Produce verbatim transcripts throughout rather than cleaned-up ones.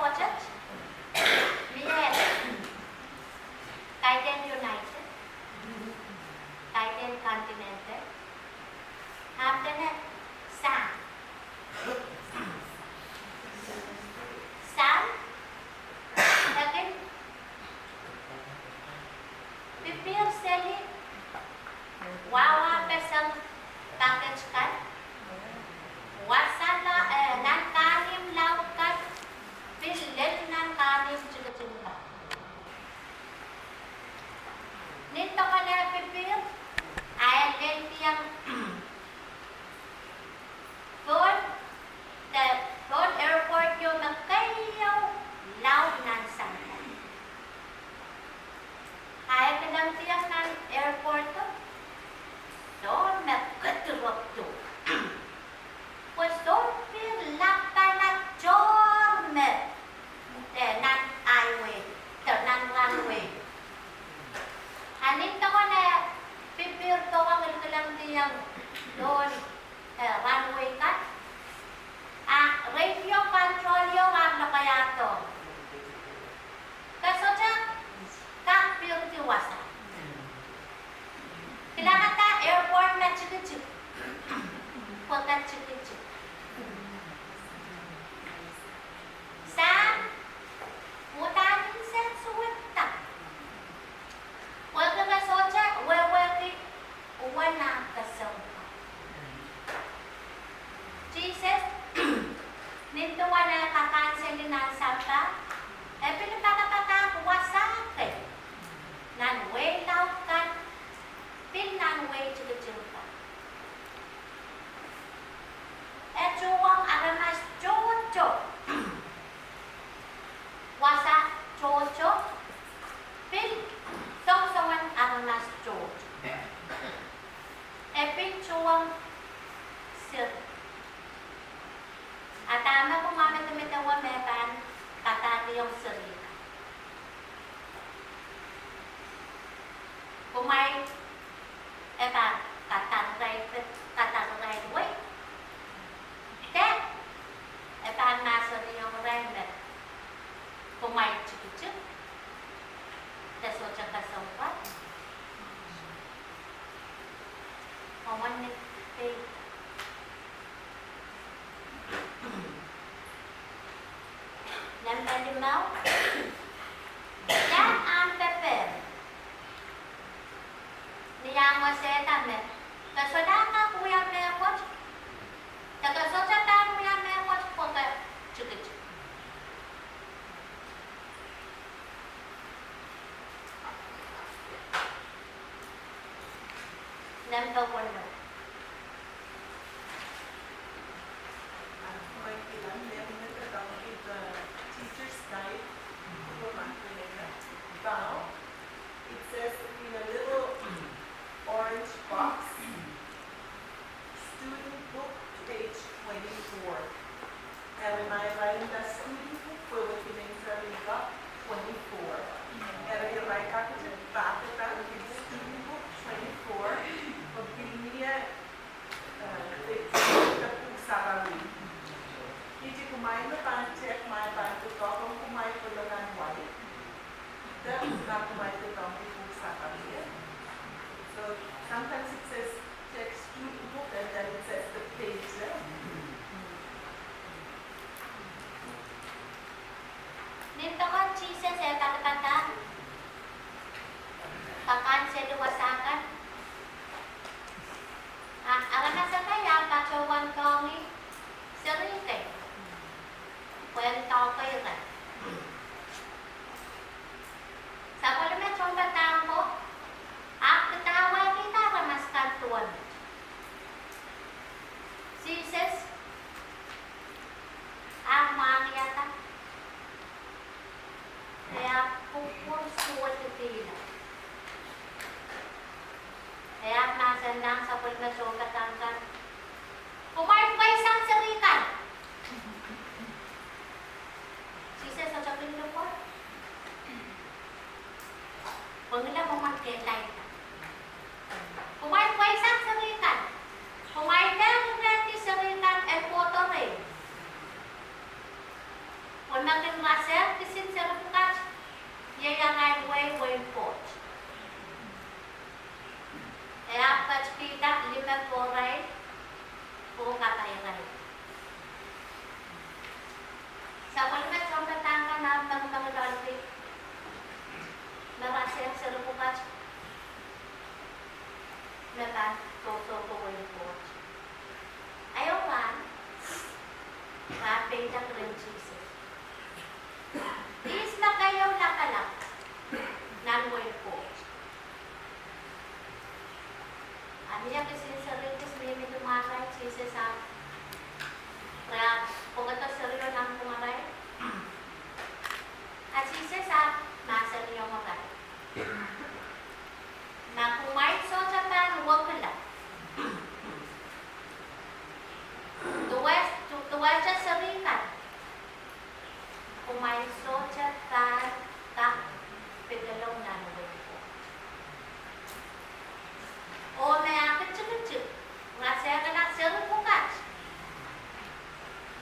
Mie kaidehn United, kaidehn Continental, ahpw dene Sam. Sam, e kin pipihr seli wahwahpeseng packet kan, wasa la, eh, nan kahnimw laud kan, pil lel nan kahnimw tikitik kan. Nin pokon eh pipihr, a e lel kihieng pohn, de pohn airport ieu me keieu laud nan sampah. A e kilangdiong nan airport o, soh me kedirepdo. Pwe soh pil lapalap tohr me, eh, nan highway, de nan runway. A nin pokon eh pipihr pokon kilkilangdiong pohn, eh, runway kan, a radio control ieu ahpw lokaia doh. Ke sohte kak pihrdi wasa. Kilangada airport me tikitik. Pwe ke tikitik. Sam, uhdahn nsensuwedda. Pwehki ke sohte wehwehki uwen ahmw kesempwal. Sises, nin duwen eh pahn seli nan sampah, e pil pakapadahk wasa kei nan wehi laud kan, pil nan wehi tikitik kan. E tuhwong aramas tohto. Wasa tohto, pil songosongen aramas tohto. E pil tuhwong seri. A dahme kumwail medemedewe me pahn padahkiong seri? Kumwail, e pahn kadar irail, kadar irail wehi. De e pahn mahsanihong irail me kumwail tikitik, de sohte kesempwal. Omwen ni pei. Nempe limau. Ia ahmw pepehm ni ahmw esehda me ke solahr kak wia mehkot, de ke sohte pahn wia mehkot pwe ke tikitik? Nempe weneu. Bow, it says in a little orange box, student book, page twenty-four. Eri ma irail nda student book, pwe wehwehki me serihkan twenty-four. Eri irail kakete pahkada student book twenty-four, pwe pil mie, eh, page de pwuhk sarawi. Ihte kumwail me pahn tehk, kumwail pahn doadoahk ong kumwail kolahng nan wai. De ma kumwail doadoahngki pwuhk sarawi. So sometimes it says take student book and then it says the page, eh? Nin pokon Sises eh pakapadahk pahn seli wasa kan, a aramas akan iang patohwan dohngih seri kei pwehn doahke irail. Sapwellime tohnpadahk ko ahpw kidawehkihda aramas kan duwen met. Sises ahpw mwahngiada, e ahpw kupwur suwedihla. E ahpw mahsanihong sapwellime tohnpadahk kan, kumwail pweisang seri kan. Sises sohte kin lukor. Pwehngila mwomwen kehlail. Kumwail pweisang seri kan. Kumwail dehr rehdi seri kan en kohdo rehi. Pwe Kin rasehng kisin seri pwukat, iei arail wehi wehin Koht. E ahpw ketikihda lime pohrail oh kapai irail. Sapwellime tohnpadahk kan ahpw mengmengloalki me rasehng seri pwukat me pahn tohto wehin Koht. Aio rahn, rahn peidek rehn Sises. Ihs me keieu lapalap nan wehin Koht? A mie kisin seri kis mihmi ni mwahrail, Sises ahpw, re ahpw pwekada serio nan pwungarail. A Sises ahpw mahsanihong irail, ma kumwail sohte pahn wekila duwehte, duwehte seri kan, kumwail sohte pahn kak pidelong nan wehi Koht. Oh me aktikitik rasehkala seri pwukat,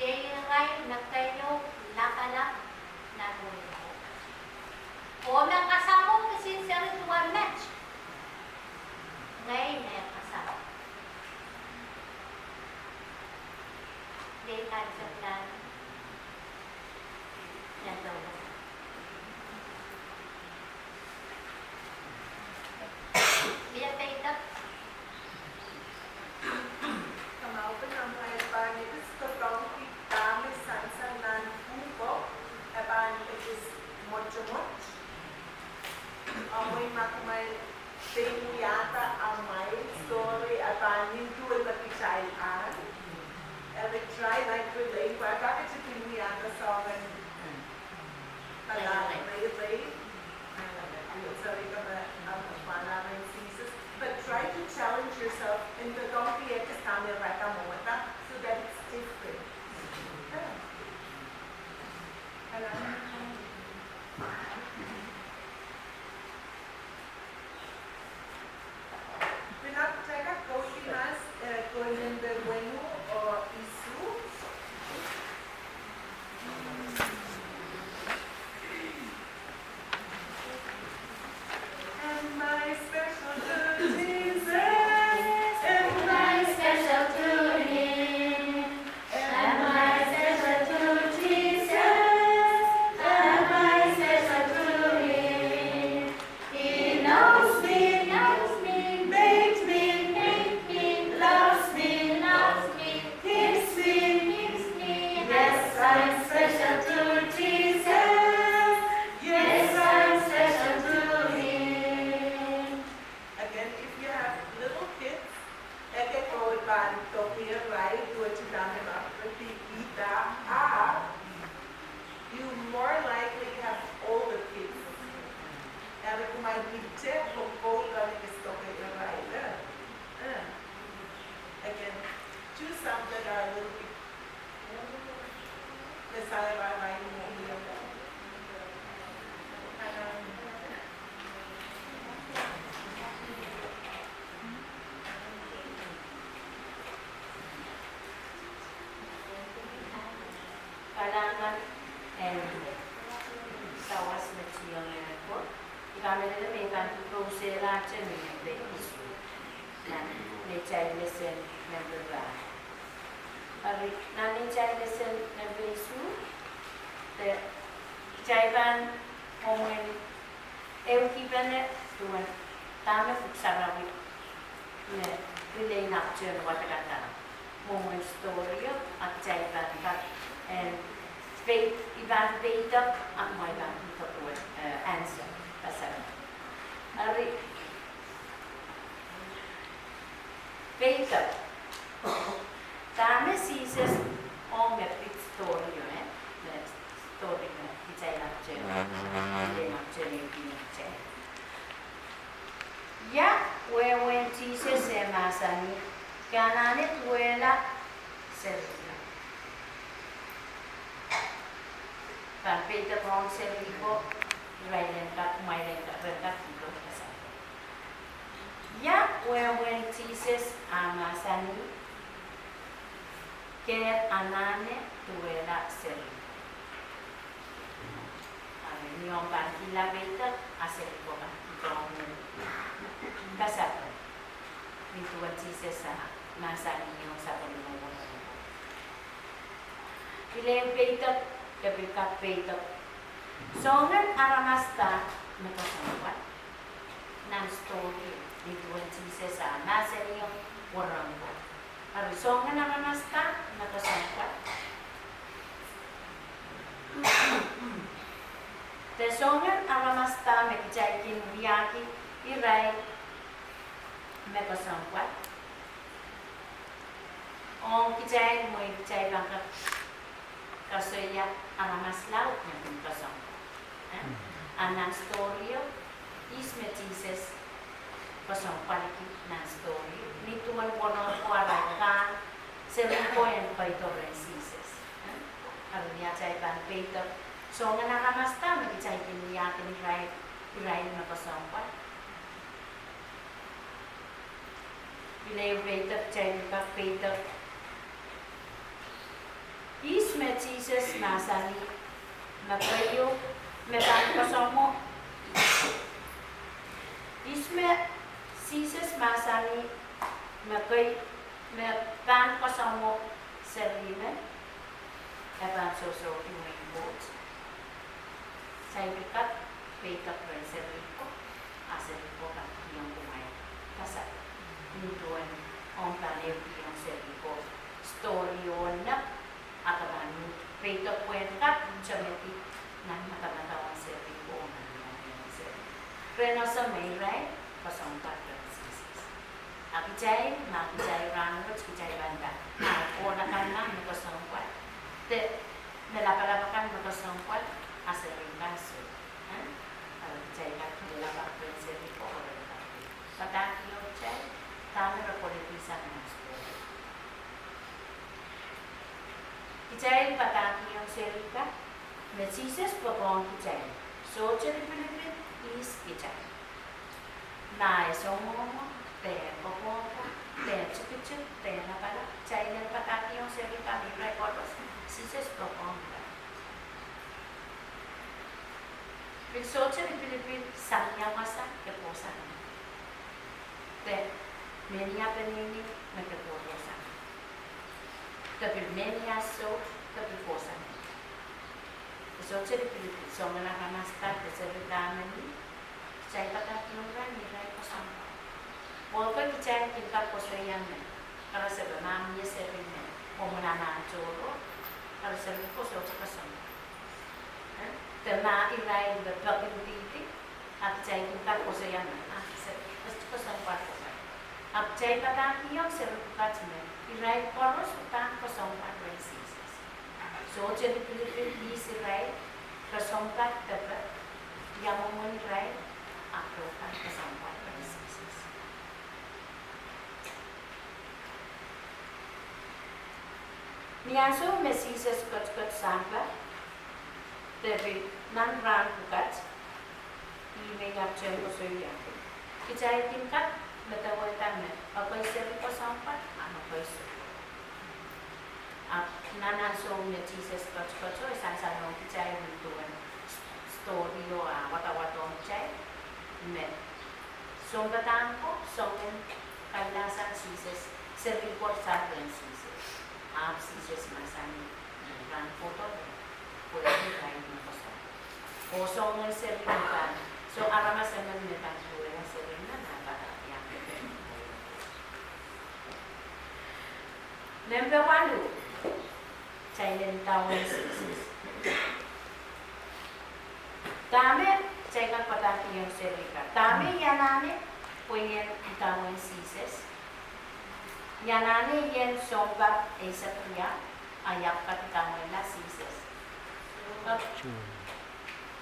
iei irail me keieu lapalap nan wehi Koht. Oh me kasamwo kisin seri duwe met, ngehi me kasamwo. Iei kaidehn nan doula. Mie peidek. Kamaupen amwail pahn ekis doadoahngki dahme sansal nan pwuhko, e pahn ekis mwotomwot. Amwail ma kumwail pein wiahda amwail story, e pahn nin duwen me kitail ahn. Eri try, like, relate, pwe e pahn ketin wiahda soangen But try to challenge yourself in the doadoahngki ekis dahme re kak mwomwada, so that it's different. Yeah. Pilap, teka kohdi mas, eh, kohlen de wenu oh isu. Am I special to Jesus? Am I special to him? Am I special to Jesus? Am I special to him? He knows me, knows me, made me, made me, loves me, loves me, keeps me, keeps me. Yes, I'm special to Jesus. Yes, I'm special to him. Again, if you have little kids, e ke kohwei pahn doadoahngki irail duwehte dahme re pahn ida, ah, you more likely have older kids. Eri kumwail pil kokoul kan ekis doadoahngki irail. Eh, eh. Again, choose some that are a little bit, eh, Kalahngan en sawas me kihong ehu ko. I kamehlele me I pahn pil kousehla ahte ni nempe isuh. Nan neitail lesen nempe isuh. Eri, nan neitail lesen nempe isuh, de kitail pahn mwomwen ehukipene duwen dahme Pwuhk Sarawi me pil ehu ahpwtehn wadekada. Mwomwen story o, a kitail pahn kak, eh, pei-, I pahn peidek, a kumwail pahn pil doadoahk, eh, answer, pasal. Eri, peidek. Dahme Sises, oh, me pid story o, eh, me story me kitail ahpwtehn, kitail ahpwtehn ehukipene kitail. Ia wehwehn Sises e mahsanih, ke anahne duwehla seri. Pahn peidek ong seri ko, irail en kak, kumwail en kak, ren kak pil kasal. Ia wehwehn Sises a mahsanih, ke anahne duwehla seri. Ong pahn kihla peidek, a seri ko pahn kihong pasapeng. Nin duwen Sises a mahsanihong sapwellime werengo. Pil ehu peidek, e pil kak peidek. Soangen aramas da me kesempwal nan story, nin duwen Sises a mahsanihong werengo. Eri soangen aramas da me kesempwal. De soangen aramas da me kitail kin wiahki irail me kesempwal. Ong kitail mwein kitail pahn kak koasoia aramas laud me kin kesempwal. Eh? A nan story o, ihs me Sises kesempwalki nan story o? Nin duwen werengo arail kahng, seri ko en keido rehn Sises. Eh? Eri ni atail pahn peidek, soangen aramas da me kitail kin wiahki irail, irail me kesempwal. Pil ehu peidek, kitail pil kak peidek. Ihs me Sises mahsanih me keieu me pahn kesempwal. Ihs me Sises mahsanih me kei, me pahn kesempwal seri me e pahn sohsohki wehin Koht. Kitail pil kak peidek rehn seri ko, a seri ko pahn kihong kumwail pasapeng. Nin duwen omw pahn ehukihong seri ko story o, nan, a ke pahn uhd peidek pwehn kak nsenamwahu nan madamadau en seri ko, nan madamadau en seri. Rehn ese me irail kesempwal rehn Sises. A kitail, ma kitail rahnwet kitail pahn nda, a, kohla kan me kesempwal, de me lapalap akan me kesempwal, a seri kan soh. Eh? A kitail kak me lapalap rehn seri ko, padahkihong kitail dahme re koledi sang nan story. Kitail padahkihong seri kan me Sises poakohng kitail. Sohte lipilipil ihs kitail. Ma e soangoango, de e poakohng, de e tikitik, de e lapalap, kitail en padahkihong seri kan me irail koaros Sises poakohng irail. Pil sohte lipilipil sang ia wasa ke kohsang. De mehnia peneinei me ke kohsang. De pil mehnia soh, de pil kohsang. Sohte lipilipil, soangen aramas da de seri kan me ni, kitail padahkihong irail me irail kesempwal. Pwe kitail kin kak koasoia me, karasepe ma mie seri me, omw nanatohro, karasepe ko sohte kesempwal. Eh? De ma irail me pekindihdi, a kitail kin kak koasoia me, a, se, kesempwal koasoia. A kitail padahkihong seri pwukat me, irail koaros pahn kesempwal rehn Sises. Sohte lipilipil ihs irail, kesempwal depe, ia mwomwen irail, a pahn kesempwal rehn Sises. Ni ansou me Sises ketiket sampah, de pil nan rahn pwukat, ih me I ahpwtehn koasoia, kitail kin kak medewehda me, ekei seri kesempwal, a ekei soh. A nan ansou me Sises ketiket, e sansalong kitail nin duwen story o, a wadawadohng kitail me sounpadahk ko, soangen kailahsang Sises, seri ko sang rehn Sises. Ahpw Sises mahsanih, nan kohdo, pwe irail me kesempwal. Oh soangen seri me pahn, soh aramas emen me pahn kohla seri me nan padahkian. Nempe waluh, kitail en idawehn Sises. Dahme kitail kak padahkihong seri kan? Dahme I anahne pwe I en idawehn Sises? I anahne I en sounpar eisek riau, a I ahpw kak idawehla Sises.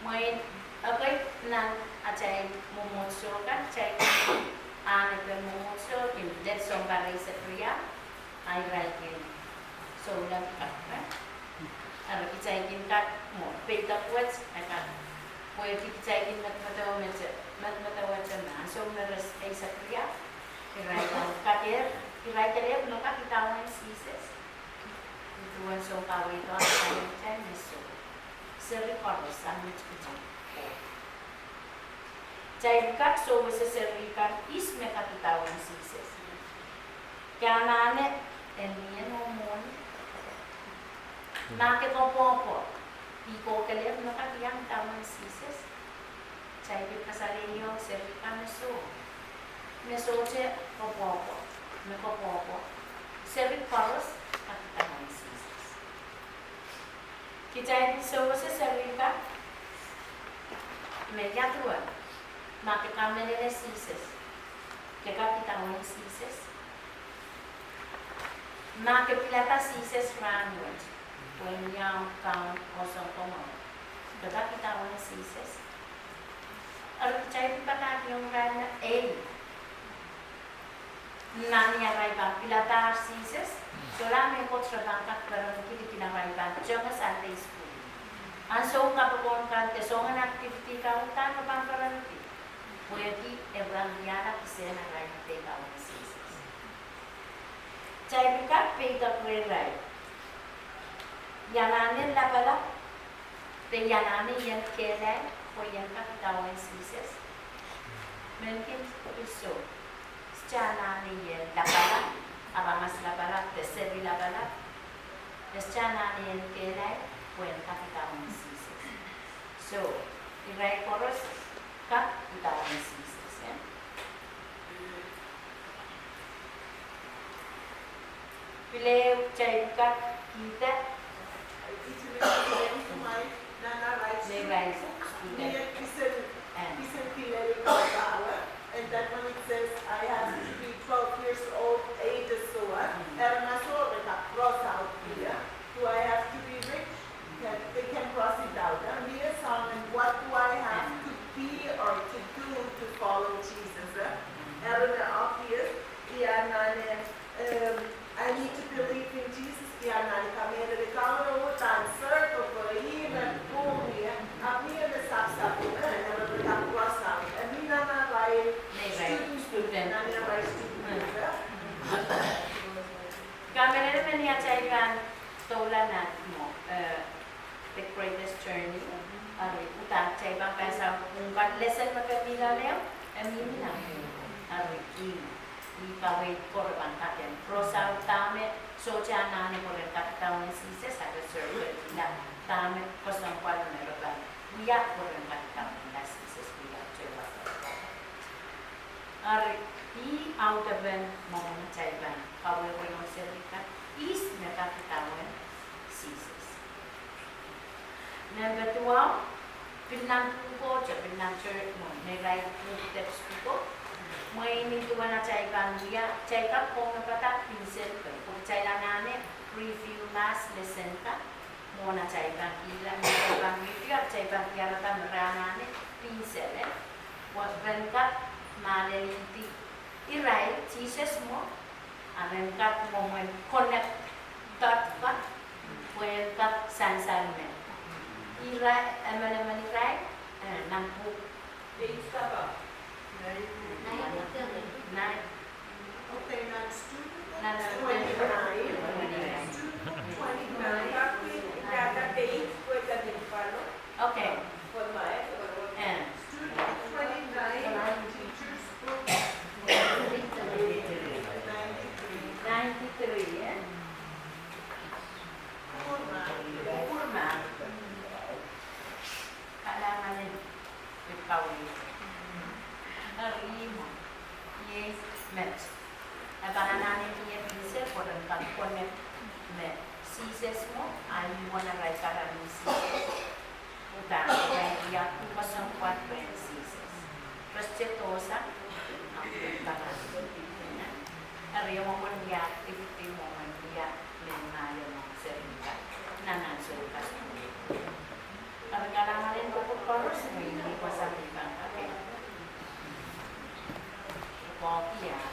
Mwein, okay, nan atail mwomwohdiso kan, kitail ahnepe mwomwohdiso kin lel sounpar eisek riau, a irail kin souleng kan, eh? Eri kitail kin kak mwo, peidek wet, e kak, pwehki kitail kin medemedewe me, medemedewe me ansou me re eisek riau, irail kak, irail kelehpw me kak idawehn Sises. Duwen sounkaweid o, irail me soh. Seri koaros, a met kitail. Kitail kak sewese seri kan ihs me kak idawehn Sises. Ke anahne en mie noumw mwohni. Ma ke koapwoakoa, ih kohkohlahte me kak iang idawehn Sises. Kitail pil kasalehiong seri kan me soh. Me sohte koapwoakoa, me koapwoakoa. Seri koaros kak idawehn Sises. Kitail pil sewese seri kan me ia duwen, ma ke kamehlele Sises, ke kak idawehn Sises. Ma ke pilada Sises rahnwet, pwehn iang Kaun oh Sounkomour, ke kak idawehn Sises. Eri kitail pil padahkihong irail me ei. Nan ia irail pahn piladahr Sises, solahr mehkot re pahn kak perenki likin arail pahn tenge Sunday school. Ansou kapokon kan de soangen activity kan, uhdahn re pahn perenki. Pwehki e pahn wiahla kisehn arail idawehn Sises. Kitail pil kak peidek rehrail. I anahne lapalap, de I anahne ien kehlail, pwe ien kak idawehn Sises. Mehn kin pil soh. Sohte anahne ien lapalap, aramas lapalap, de seri lapalap. De sohte anahne ien kehlail, pwe ien kak idawehn Sises. So, irail koaros kak idawehn Sises, eh? Pil ehu kitail kak kihda. It means to my nana right to, me irail student. Mie kisen, eh, kisen kilel kapawe. And that one it says I have to be twelve years old, age is over. Mm. Eri ma soh re kak cross out here. Do I have to be rich? Can, they can cross it out. Eh? Mie soangen, what do I have to be or to do to follow Jesus? Eh? Eri me obvious, I anahne, um, I need to believe in Jesus. I anahne kamehlele Kauno oh udahn serve pwe ih me pwung ie, ahpw mie me sapsap, eh, eri re kak cross out. Eh, mie nan arail student, student. Nan arail student, eh? Kamehlele me ni atail pahn doula nan mwo, eh, The Greatest Journey. Eri uhdahn kitail pahn pahn sang pwung kan lesen me ke mih loale, e mihmi nan pwung. Eri ih, ih kaweid ko re pahn kak en cross out dahme sohte anahne pwe ren kak idawehn Sises, a ke serve, ila dahme kesempwal me re pahn wia pwe ren kak idawehn Sises, wia kitail wasa. Eri ih audepen mwomwen atail pahn kawehwehiong seri kan ihs me kak idawehn Sises. Nempe duwau, pil nan pwuhko, pil nan church mwo, me irail pwuhk text pwuhko. Mwein ih duwen atail pahn wia, kitail kak kounopada pinsel pil, pwe kitail anahne review last lesson kan. Mwohn atail pahn kihla, mwohn atail pahn review, atail pahn diarada me re anahne pinsel, eh? Pwe ren kak malelihdi irail, Sises mwo, a ren kak mwomwen connect dot kak, pwe en kak sansal me irail, emenemen irail, eh, nan pwuhk. Page kaba? Nine. Nine. Okay, nan student, nan student twenty-nine. Student twenty-nine. Kak pil data page pwe kanin palo. Okay. Pwe mae, pwe mae. Eh. Student twenty-nine, teacher's book. Ninety-three. Ninety-three, eh? Kupwur ma. Kupwur ma. Kalahngan en pil kaweid. Eri mwo, iei met. E pahn anahne mie pinsel pwe ren kak connect me Sises mwo, a ih duwen arail karanih Sises. Uhdahn irail wia kesempwal rehn Sises. Re sohte dohsang, ahpw re karanih. Eri e mwomwen wia activity, mwomwen wia mehn male mwo seri kan. Nan ansou kasukuhl. Eri kalahngan en kupwur koaros, mwein wasa me I pahn kak. Koahiek.